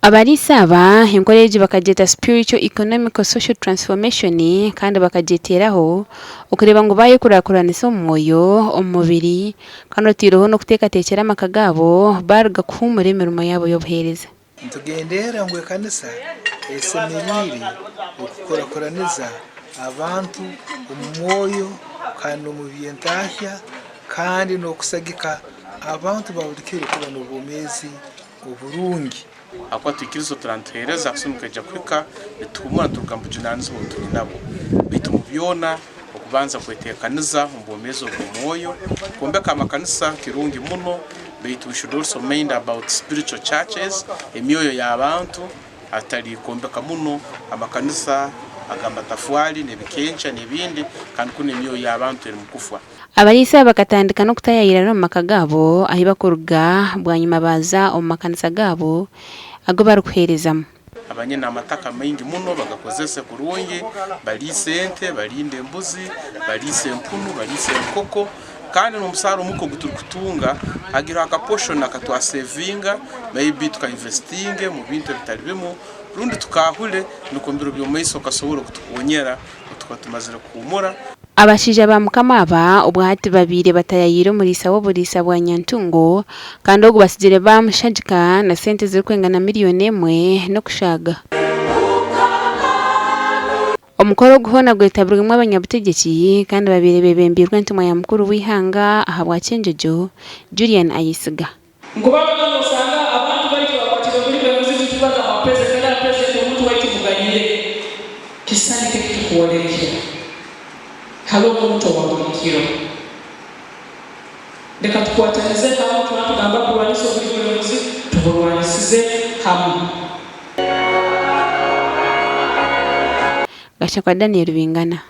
Abariisa aba, enkora egi bakagyeta Spiritual Economical Social Transformation kandi bakagyeteeraho okureeba ngu baayekurakuranisa omu mwoyo, omu mubiri kandi otaireho n'okuteekateekyera amaka gaabo baaruga kuhuumura emirimo yaabo y'obuheereza. Nitugenderera ngu ekanisa esemerire okukurakuraniza abantu omu mwoyo kandi n'omu by'entahya kandi n'okusagika abantu ba buli kiro kuba n'obwomeezi oburungi. Ahakuba twikiriza otura nituheereza akasumi nikaija kuhika nituhuumura nituruga omu bujunaanizibwa obu turi nabwo. Beitu omu byona, okubanza kweteekaniza omu bwomeezi obw'omwoyo. Kwombeka amakanisa kirungi muno beitu we should also mind about spiritual churches, emyoyo y'abantu hatari kwombeka muno amakanisa ag'amatafwari n'ebikenkya n'ebindi kandi kunu emyoyo y'abantu erimu kufwa. Abariisa bakatandika n'okutayaayirana omu maka gaabo ahu bakuruga bwanyima baaza omu makanisa gaabo agu barikuheerezamu. Abanyine amataka maingi muno bagakozese kurungi, bariise ente, barinde embuzi, bariise empunu, bariise enkoko kandi n'omusaara omuke ogu turikutunga hagireho aka portion aka twasevinga maybe tuka investinge omu bintu ebitari bimwe rundi tukahure nikwo omu biro by'omumaiso kasobore kutukonyera obu tukuba tumazire kuhuumura. Abashaija ba Mukama aba obwahati babaire batayayiire omuriisa w'oburiisa bwa Nyantungo kandi ogu batsigire baamushagika na sente ezirikwingana miriyoni emwe n'okushaaga. Omukoro ogu hoona gwetabirwemu abanyabutegyeki kandi babaire beebembeirwe entumwa ya mukuru w'eihanga ahabwa Kyenjojo, Julian Ayesiga. Ngu babaga nosanga abantu baitu bakwatire obuli bw'enguzi titubaza bwa president era president omuntu waitu muganyire kisisani kekitukwolekya hali omuntu owa buli kiro leka tukwatanize hamu twaba tugamba kurwanisa obuli bw'enguzi tuburwanisize hamu. Gashakwa Daniel Bingana.